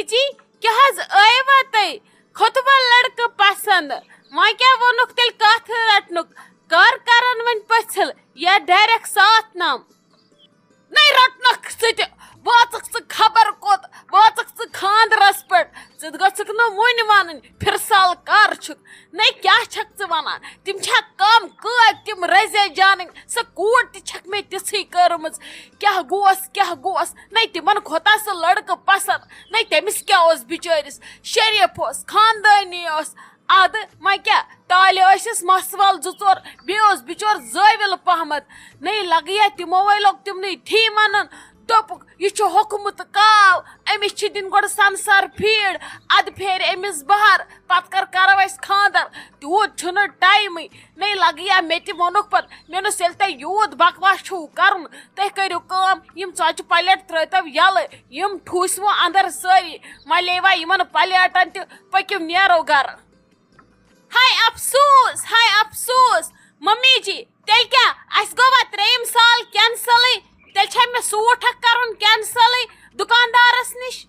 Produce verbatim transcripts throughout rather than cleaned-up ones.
جی، کیٛاہ حظ ٲیوا تۄہہِ خۄطبہ لڑکہٕ پسند؟ وۄنۍ کیٛاہ ووٚنُکھ تیٚلہِ کتھ رٹنُک؟ کر کرن وۄنۍ پٔژھِل یا ڈائریکٹ ساتھ نام؟ نَے رٹنکھ ژٕ تہِ، واژکھ ژٕ خبر کوٚت، واژکھ ژٕ خاندرس پٮ۪ٹھ، ژٕ تہِ گژھکھ نہٕ وُنہِ ونٕنۍ فِرسال کر چھُکھ۔ نَے کیٛاہ چھکھ ژٕ ونان؟ تِم چھا کم کٲتۍ تِم رزیا جانٕنۍ؟ سۄ کوٗر تہِ چھکھ مےٚ تِژھٕے کٔرمٕژ۔ کیٛاہ گوس، کیٛاہ گوس؟ نَے تِمن کھوٚتا سُہ لڑکہٕ پسند۔ نَے تٔمِس کیٛاہ اوس بِچٲرِس؟ شریف اوس، خاندٲنی اوس۔ ادٕ وۄنۍ کیٛاہ، تالہِ ٲسِس مسوال زٕ ژور، بیٚیہِ اوس بِچور زٲوِل پہمتھ۔ نَے لگیا تِمو وٲلۍ لوگ تِمنٕے تھی ونُن۔ دوٚپُکھ، "یہِ چھُ ہوٚکھمُت کاو، أمِس چھِ دِنۍ گۄڈٕ سمسار فیٖڈ، ادٕ پھیرِ أمِس بہر، پتہٕ کر کرو أسۍ خاندر۔" تیوٗت چھُنہٕ ٹایمٕے۔ نَے لگیا مےٚ تہِ ووٚنُکھ پتہٕ، مےٚ دوٚپُس، "ییٚلہِ تۄہہِ یوٗت بکواس چھُو کرُن، تُہۍ کٔرِو کٲم، یِم ژۄچہِ پلیٹ ترٲیتو یلہٕ، یِم ٹھوٗسِوٕ اندر سٲری، وۄنۍ لیوا یِمن پلیٹن تہِ، پٔکِو نیرو گرٕ۔" ہاے افسوس، ہاے افسوس۔ ممی جی، تیٚلہِ کیٛاہ؟ اَسہِ گوٚوا ترٛیٚیِم سال کینسلٕے؟ تیٚلہِ چھا مےٚ سوٗٹ اکھ کرُن کینسلٕے دُکاندارس نِش؟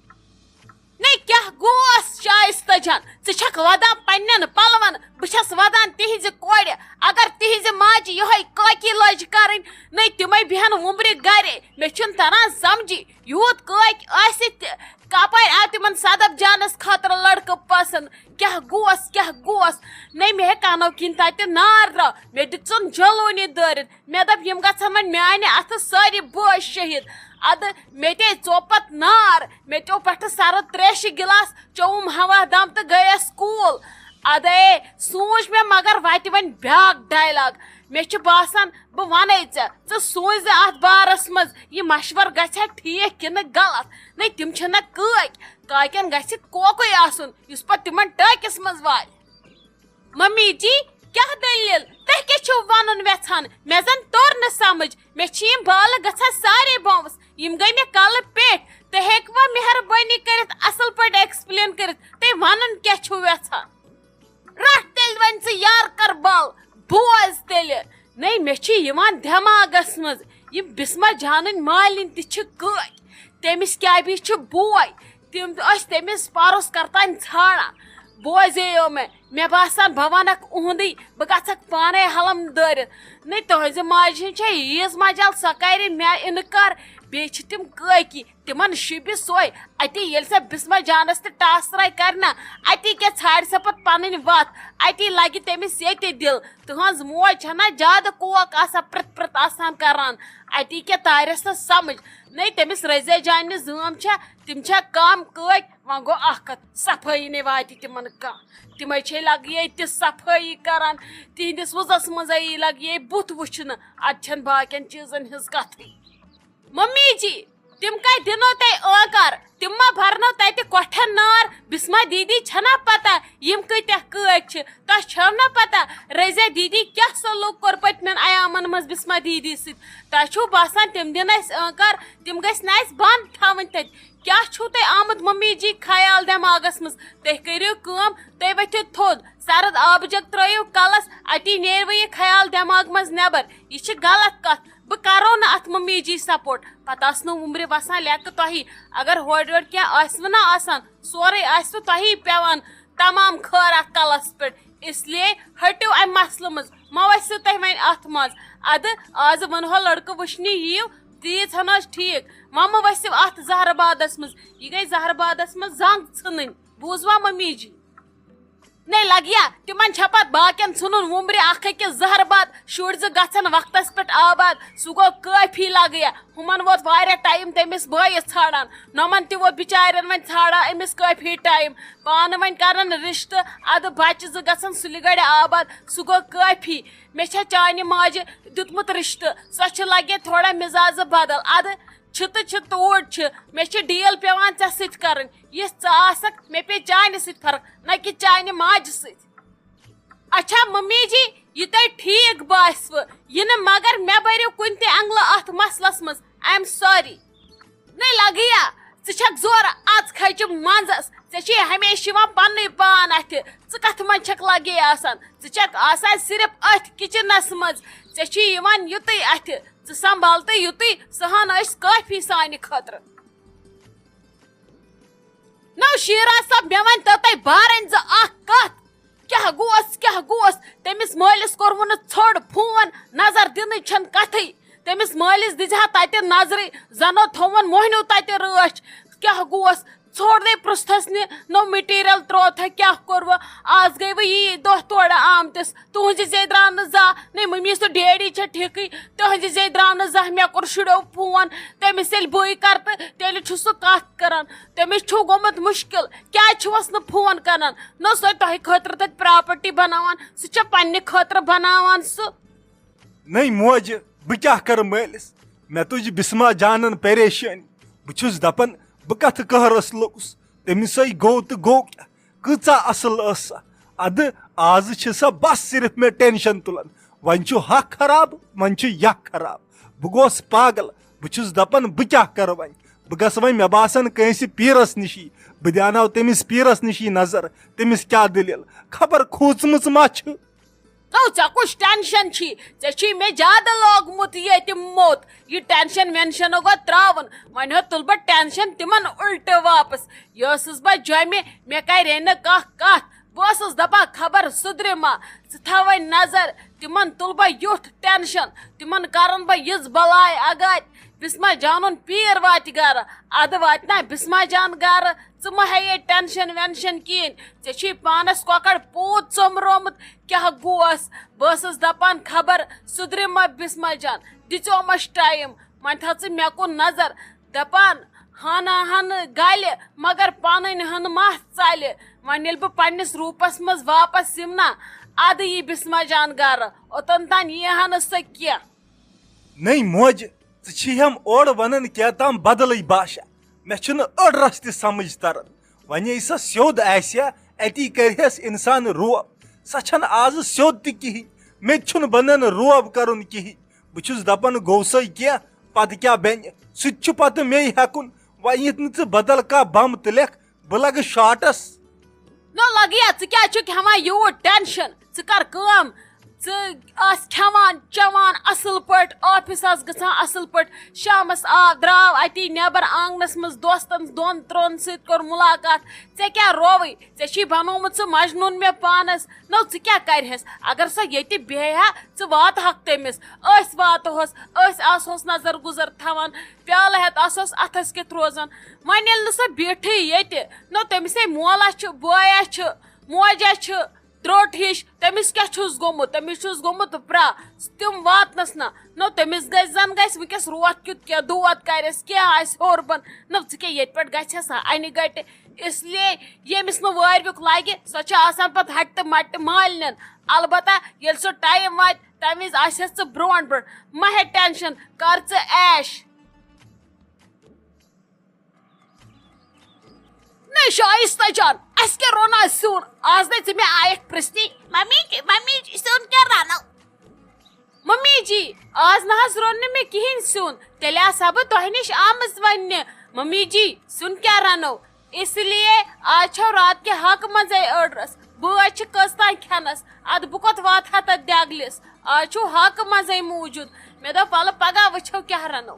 نَے کیٛاہ گوس شایستہ جان؟ ژٕ چھکھ ودان پننٮ۪ن پلون، بہٕ چھس ودان تِہنزِ کورِ۔ اگر تِہنزِ ماجہِ یِہوٚے کٲکی لٲج کرٕنۍ، نَے تِمے بیہن وُمبرِ گرے۔ مےٚ چھُنہٕ تران سمجھی، یوٗت کٲکۍ ٲسِتھ تہِ کپٲرۍ آو تِمن صدف جانس خٲطرٕ لڑکہٕ پسند؟ کیٛاہ گوس، کیٛاہ گوس؟ نَے مےٚ ہے کنو کِنۍ تتہِ نار درٛاو، مےٚ دیُت ژھُن جلوٗنی دٲرِتھ۔ مےٚ دوٚپ، یِم گژھن وۄنۍ میانہِ اتھٕ سٲری بٲژ شہید۔ ادٕ مےٚ تے ژوٚپ پتہٕ نار، مےٚ چیوٚو پٮ۪ٹھٕ سرد تریشہِ گلاس، چوٚوُم ہوا دم تہٕ گٔیس کوٗل۔ ادے سوٗنچ مےٚ مگر وتہِ وۄنۍ بیاکھ ڈایلاگ۔ مےٚ چھُ باسان بہٕ ونے ژےٚ، ژٕ سوٗنچ زِ اتھ بارس منٛز یہِ مشور گژھِ ہا ٹھیک کِنہٕ غلط۔ نَے تِم چھِنہ کٲکۍ، کاکٮ۪ن گژھِ کوکُے آسُن یُس پتہٕ تِمن ٹٲکِس منٛز والہِ۔ ممی جی، کیٛاہ دٔلیٖل؟ تۄہہِ کیٛاہ چھِو وَنُن وٮ۪ژھان؟ مےٚ زَن توٚر نہٕ سَمٕجھ۔ مےٚ چھِ یِم بالہٕ گژھان سارے بونٛوَس۔ یِم گٔے مےٚ کَلہٕ پیٚٹھۍ۔ تُہۍ ہیٚکوا مہربٲنی کٔرِتھ اَصٕل پٲٹھۍ explain کٔرِتھ؟ تُہۍ وَنُن کیٛاہ چھِو وٮ۪ژھان؟ رَٹھ تیٚلہِ وۄنۍ ژٕ یارٕ کَر بَل۔ بوز تیٚلہِ۔ نَے، مےٚ چھِ یِوان دٮ۪ماغَس منٛز، یِم بِسمہ جانٕنۍ مالِنۍ تہِ چھِ کٲکۍ۔ تٔمِس کیٛاہ بیٚیہِ چھُ بوے؟ تِم ٲسۍ تٔمِس پروس کرتانۍ ژھانڈان۔ بوزیو مےٚ، مےٚ باسان بہٕ ونکھ اُہُندٕے، بہٕ گژھکھ پانے حلم دٲرِتھ۔ نَے تُہنزِ ماجہِ ہٕنز چھےٚ ییٖژ مجال، سۄ کرِ مےٚ انکار۔ بیٚیہِ چھِ تِم کٲکی، تِمن شوٗبہِ سۄے۔ اتی ییٚلہِ سۄ بسمہ جانس تہِ ٹاسراے کرِ نا، اتی کیٛاہ ژھانڈِ سۄ پتہٕ پنٕنۍ وتھ، اتی لگہِ تٔمِس ییٚتہِ دِل۔ تُہنز موج چھےٚ نا زیادٕ کوک آسان، پرٛتھ پرٛتھ آسان کران، اتی کیٛاہ تارٮ۪س سۄ سمجھ۔ نَے تٔمِس رزیا جانہِ زٲم چھےٚ، تِم چھےٚ کم کٲکۍ، وۄنۍ گوٚو اکھ کتھ، صفٲیی نے واتہِ تِمن کانٛہہ۔ تِمے چھے لگیے تہِ صفٲیی کران، تِہنٛدِس وُزس منٛزے یی لگیے بُتھ وٕچھنہٕ، اتہِ چھنہٕ باقین چیٖزن ہٕنٛز کتھٕے۔ ممی جی، تِم کتہِ دِنو تۄہہِ ٲنکار؟ تِم ما برنو تتہِ کۄٹھٮ۪ن نار؟ بسمہ دیدی چھنا پتہ یِم کۭتیاہ کٲکۍ چھِ؟ تۄہہِ چھو نا پتہ رزیا دیدی کیٛاہ سلوک کوٚر پٔتمٮ۪ن ایامن منٛز بسمہ دیدی سۭتۍ؟ تۄہہِ چھُو باسان تِم دِن اسہِ ٲنکار؟ تِم گٔژھۍ نہٕ اسہِ بند تھاوٕنۍ تتہِ۔ کیٛاہ چھُو تۄہہِ آمُت ممی جی خیال دٮ۪ماغس منٛز؟ تُہۍ کٔرِو کٲم، تُہۍ ؤتھِو تھوٚد، سرد آبہٕ جگ ترٲیِو کلس، اتی نیرِوٕ یہِ خیال دٮ۪ماغ منٛز نٮ۪بر۔ یہِ چھِ غلط کتھ، بہٕ کرو نہٕ اتھ ممی جی support۔ پتہٕ آسنو وُمبرِ وسان لیٚکہٕ تۄہی۔ اگر ہورٕ یورٕ کینٛہہ آسِوٕ نہ آسان، سورُے آسِوٕ تۄہی پٮ۪وان تمام خٲراتھ کلس پٮ۪ٹھ۔ اس لیے ہٹِو امہِ مسلہٕ منٛز، مہ ؤسِو تُہۍ وۄنۍ اتھ منٛز۔ ادٕ آز ونہو لڑکہٕ وٕچھنہِ یِیِو، تیٖژ ہن ٲس ٹھیٖک۔ وۄنۍ مہ ؤسِو اتھ زہرٕ بادس منٛز، یہِ گٔے زہرٕ بادس منٛز زنگ ژھٕنٕنۍ۔ بوٗزوا ممی جی؟ نے لگیا، تِمن چھا پتہٕ باقین ژھٕنُن وُمبرِ اکھ أکِس زہر باد، شُرۍ زٕ گژھن وقتس پٮ۪ٹھ آباد، سُہ گوٚو کٲفی لگیا۔ ہُمن ووت واریاہ ٹایم تٔمِس بٲیِس ژھانڈان، نۄمن تہِ ووت بِچارٮ۪ن وۄنۍ ژھانڈان أمِس کٲفی ٹایم۔ پانہٕ وۄنۍ کرن رشتہٕ، ادٕ بچہِ زٕ گژھن سُلہِ گڑِ آباد، سُہ گوٚو کٲفی۔ مےٚ چھےٚ چانہِ ماجہِ دیُتمُت رشتہٕ، سۄ چھِ لگے تھوڑا مزازٕ بدل۔ ادٕ چھِ تہٕ چھِ، توٗرۍ چھِ، مےٚ چھِ ڈیل پٮ۪وان ژےٚ سۭتۍ کرٕنۍ۔ یِژھ ژٕ آسکھ، مےٚ پیٚیہِ چانہِ سۭتۍ فرق، نہ کہِ چانہِ ماجہِ سۭتۍ۔ اچھا ممی جی، یہِ تۄہہِ ٹھیٖک باسِوٕ، یہِ نہٕ، مگر مےٚ بٔرِو کُنہِ تہِ اَنگلہٕ اَتھ مسلس منٛز۔ I am sorry۔ نَے لگیا، ژٕ چھکھ زورٕ اژ کھجہِ منٛزس، ژےٚ چھے ہمیشہِ یِوان پننُے پان اَتھِ۔ ژٕ کتھ منٛز چھکھ لگے آسان؟ ژٕ چھکھ آسان صرف أتھۍ کچنس منٛز، ژےٚ چھُے یِوان یُتُے اَتھِ۔ ژٕ سنبھال تہٕ یُتُے، سُہ ہن ٲسۍ کٲفی سانہِ خٲطرٕ۔ نو شیرا صٲب، مےٚ ؤنۍ تو تۄہہِ بارٕنۍ زٕ اکھ کتھ۔ کیٛاہ گوس، کیٛاہ گوس؟ تٔمِس مٲلِس کوٚروٕ نہٕ ژھوٚڑ فون، نظر دِنٕچ چھَنہٕ کتھٕے۔ تٔمِس مٲلِس دِژ ہا تتہِ نظرٕے، زنو تھووُن موہنیو تتہِ رٲچھ۔ کیٛاہ گوس؟ ژھوٚڑ نے پرٛژھتھس نہٕ، نوٚو مٹیریل ترٛووتھا، کیٛاہ کوٚروٕ؟ آز گٔے وۄنۍ یی دۄہ تورٕ آمتِس۔ تُہنٛزِ زیٚیہِ درٛاو نہٕ زانٛہہ، نے مٔمی تہٕ ڈیڈی چھےٚ ٹھیٖکٕے، تُہنٛزِ زیٚیہِ درٛاو نہٕ زانٛہہ۔ مےٚ کوٚر شُریو فون، تٔمِس ییٚلہِ بٕے کرٕ تہٕ تیٚلہِ چھُ سُہ کتھ کران۔ تٔمِس چھُ گوٚمُت مُشکِل، کیٛازِ چھُوس نہٕ فون کران؟ نہ سۄ تۄہہِ خٲطرٕ تتہِ پراپرٹی بناوان، سُہ چھےٚ پننہِ خٲطرٕ بناوان سُہ۔ نٔے موجہِ، بہٕ کیٛاہ کرٕ مٲلِس؟ مےٚ تُج بسما جانن پریشٲنی۔ بہٕ چھُس دپان، بہٕ کتھ قہرس لوٚگُس؟ تٔمِس ہے گوٚو تہٕ گوٚو کیٛاہ؟ کۭژاہ اصل ٲس سۄ۔ ادٕ آز چھِ سۄ بس صرف مےٚ ٹینشن تُلان۔ وۄنۍ چھُ ہۄ خراب، وۄنۍ چھُ یہِ خراب۔ بہٕ گوس پاگل۔ بہٕ چھُس دپان، بہٕ کیٛاہ کرٕ وۄنۍ؟ بہٕ گژھٕ وۄنۍ، مےٚ باسان، کٲنٛسہِ پیٖرس نِشی۔ بہٕ دیٛاناو تٔمِس پیٖرس نِشی نظر، تٔمِس کیٛاہ دٔلیٖل، خبر کھوٗژمٕژ ما چھِ۔ نو، ژےٚ کُس ٹینشن چھی؟ ژےٚ چھی مےٚ زیادٕ لوگمُت ییٚتہِ موٚت۔ یہِ ٹینشن وینشن گوٚو ترٛاوُن۔ وۄنۍ ہیوٚت تُلہٕ بہٕ ٹینشن تِمن الٹہٕ واپس۔ یہِ ٲسٕس بہٕ جۄمہِ، مےٚ کرے نہٕ کانٛہہ کتھ۔ بہٕ ٲسٕس دپان، خبر سُدرِ ما، ژٕ تھاو وۄنۍ نظر۔ تِمن تُلہٕ بہٕ یُتھ ٹینشن، تِمن کرن بہٕ یِژھ بلاے اگاد۔ بسما جانُن پیٖر واتہِ گرٕ، ادٕ واتہِ نا بسما جان گرٕ۔ ژٕ مہ ہیٚیے ٹینشن وینشن کِہیٖنۍ۔ ژےٚ چھُے پانس کۄکر پوٗت ژوٚمرومُت۔ کیٛاہ گوس؟ بہٕ ٲسٕس دپان، خبر سُدرِ ما بسما جان، دِژیومس ٹایم۔ وۄنۍ تھاو ژٕ مےٚ کُن نظر۔ دپان، ہنا ہن گلہِ، مگر پنٕنۍ ہن مہ ژلہِ۔ وۄنۍ ییٚلہِ بہٕ پننِس روٗپس منٛز واپس یِمہٕ نا، ادٕ یی بسما جان گرٕ۔ اوٚتن تام یی ہا نہٕ سۄ کینٛہہ۔ نٔے موجہِ، ژٕ چھی ہم اورٕ ونان کینٛہہ تام بدلٕے باشا۔ مےٚ چھُنہٕ أڑ رژھ تہِ سمجھ تران۔ وۄنۍ ییٚلہِ سۄ سیوٚد آسہِ ہا، اتی کرِہس انسان روب۔ سۄ چھنہٕ آزٕ سیوٚد تہِ کِہیٖنۍ۔ مےٚ تہِ چھُنہٕ بنان روب کرُن کِہیٖنۍ۔ بہٕ چھُس دپان، گوٚو سۄے کینٛہہ، پتہٕ کیٛاہ بنہِ؟ سُہ تہِ چھُ پتہٕ مے ہٮ۪کُن۔ وۄنۍ یِتھ نہٕ ژٕ بدل کانٛہہ بم تہٕ لیکھ، بہٕ لگہٕ شاٹس۔ نہ لگیا، ژٕ کیٛازِ چھُکھ ہٮ۪وان یوٗت ٹینشن؟ ژٕ کر کٲم، ژٕ آس کھٮ۪وان چٮ۪وان اصل پٲٹھۍ، آفس آس گژھان اصل پٲٹھۍ، شامس آو درٛاو اتی نٮ۪بر آنگنس منٛز دوستن دۄن ترٛون سۭتۍ کوٚر ملاقات۔ ژےٚ کیٛاہ رووٕے؟ ژےٚ چھی بنوومُت سُہ مجنون مےٚ پانس۔ نو ژٕ کیٛاہ کرِہس؟ اگر سۄ ییٚتہِ بیٚہہِ ہا، ژٕ واتہٕ ہکھ تٔمِس، أسۍ واتہوس، أسۍ آسہوس نظر گُزر تھاوان، پیالہٕ ہٮ۪تھ آسہوس اتھس کٮ۪تھ روزان۔ وۄنۍ ییٚلہِ نہٕ سۄ بیٖٹھٕے ییٚتہِ، نو تٔمِس ہے مولا چھُ، بویا چھُ، موجا چھُ، ترٛوٹ ہِش، تٔمِس کیٛاہ چھُس گوٚمُت؟ تٔمِس چھُس گوٚمُت پرٛا، تِم واتنَس نہ۔ نہ تٔمِس گژھِ، زَن گژھِ وٕنکیٚس روتھ کیُتھ کینٛہہ، دود کَرٮ۪س کینٛہہ آسہِ ہیوٚر بۄن۔ نہ ژٕ کیٛاہ ییٚتہِ پٮ۪ٹھ گژھٮ۪س ہا اَنہِ گَٹہِ؟ اس لیے ییٚمِس نہٕ وٲرویُک لَگہِ، سۄ چھِ آسان پَتہٕ ہَٹہِ تہٕ مَٹہِ مالِنٮ۪ن۔ البتہ ییٚلہِ سُہ ٹایم واتہِ، تَمہِ وِزِ آسٮ۪س ژٕ برونٛٹھ برونٛٹھ۔ مہ ہےٚ ٹٮ۪نشَن، کَر ژٕ عیش۔ نہ شایستہ جان، اسہِ کیٛاہ روٚن آز سیُن؟ آز نے ژٕ مےٚ آیکھ پرژھنہِ، ممی جی، ممی جی، سیُن کیٛاہ رنو؟ ممی جی، آز نہ حظ روٚن نہٕ مےٚ کِہیٖنۍ سیُن، تیٚلہِ آسہٕ ہا بہٕ تۄہہِ نِش آمٕژ وننہِ، ممی جی، سیُن کیٛاہ رنو؟ اس لیے آز چھو رات کہِ ہاکہٕ منٛزے أڑرس، بٲژ چھِ کٔژ تام کھٮ۪نس، ادٕ بہٕ کوٚت واتہٕ ہا تتھ دٮ۪گلِس؟ آز چھُو ہاکہٕ منٛزے موٗجوٗد، مےٚ دوٚپ ولہٕ پگاہ وٕچھو کیٛاہ رنو۔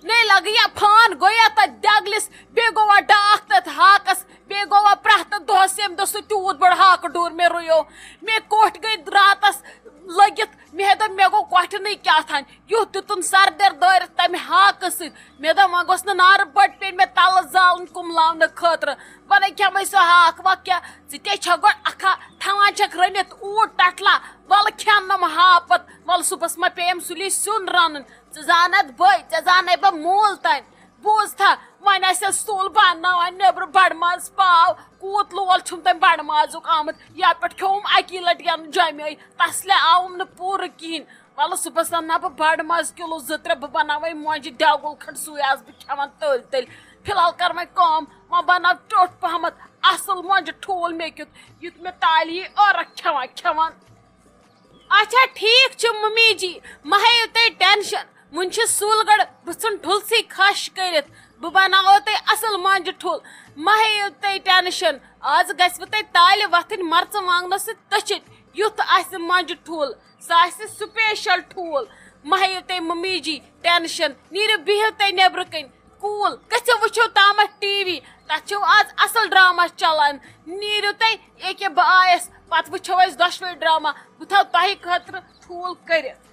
نے لگیا پھان، گویا تتھ دٮ۪گلِس، بیٚیہِ گوٚوا ڈاکھ تتھ ہاکس، بیٚیہِ گوٚوا پرٛٮ۪تھ دۄہس ییٚمہِ دۄہ سُہ تیوٗت بوٚڑ ہاکہٕ ڈوٗر مےٚ رُیو۔ مےٚ کوٹھۍ گٔے راتس لٔگِتھ، مےٚ دوٚپ مےٚ گوٚو کۄٹھنٕے کیٛاہ تھانۍ، یُتھ دیُتُن سردٮ۪ر دٲرِتھ تمہِ ہاکہٕ سۭتۍ۔ مےٚ دوٚپ وۄنۍ گوٚژھ نہٕ نارٕ بٔٹۍ پیٚنۍ مےٚ تلہٕ زالُن کُملاونہٕ خٲطرٕ۔ وۄنۍ کھٮ۪مے سُہ ہاکھ وکھ کیٛاہ؟ ژٕ تے چھکھ گۄڈٕ اکھا تھاوان چھکھ رٔنِتھ اوٗٹ ٹٹھلا، ولہٕ کھٮ۪نہٕ نہٕ ہاپت، ولہٕ صُبحس ما پیٚیم سُلی سیُن رنُن۔ ژٕ زانتھ بٔے، ژےٚ زانے بہٕ موٗل تام۔ بوٗز تھا، وۄنۍ آسہِ سُل بناوان نیٚبرٕ بڑٕ ماز پاو۔ کوٗت لول چھُم تٔمۍ بڑٕ مازُک آمُت، یا پٮ۪ٹھ کھیوٚوُم اکی لٹہِ ینہٕ جمعے، تسلے آوُم نہٕ پوٗرٕ کِہیٖنۍ۔ ولہٕ صُبحس انہٕ نا بہٕ بڑٕ ماز کِلوٗ زٕ ترٛےٚ، بہٕ بناوے مۄنجہِ دٮ۪گُل کھنٛڈ، سُے آسہٕ بہٕ کھٮ۪وان تٔلۍ تٔلۍ۔ فی الحال کر وۄنۍ کٲم، وۄنۍ بناو ٹیوٚٹھ پہمتھ اصل مۄنجہِ ٹھوٗل مےٚ کیُتھ، یُتھ مےٚ تالہِ یی عٲرق کھٮ۪وان کھٮ۪وان۔ اچھا ٹھیک چھُ ممی جی، مہ ہیٚیِو تُہۍ ٹینشن، وُنہِ چھُ سُل گڑھ بہٕ ژھُن ٹھُلسٕے کھش کٔرِتھ، بہٕ بناوو تۄہہِ اصل مۄنجہِ ٹھُل، مہ ہیٚیِو تُہۍ ٹینشن۔ آز گژھِ وۄنۍ تۄہہِ تالہِ وۄتھٕنۍ مرژٕ وانگنس سۭتۍ تٔچھِتھ، یُتھ آسہِ مۄنجہِ ٹھُل، سُہ آسہِ سپیشل ٹھُل۔ مہ ہیٚیِو تُہۍ ممی جی ٹینشن، نیٖرِو بِہِو تُہۍ نیبرٕ کنۍ، ٹھوٗل، گٔژھِو وٕچھِو تامَتھ ٹی وی، تَتھ چھُ آز اَصٕل ڈرٛاما چَلان۔ نیٖرِو تُہۍ، ییٚکیٛاہ بہٕ آیَس، پَتہٕ وٕچھو أسۍ دۄشوَے ڈرٛاما۔ بہٕ تھاوٕ تۄہہِ خٲطرٕ ٹھوٗل کٔرِتھ۔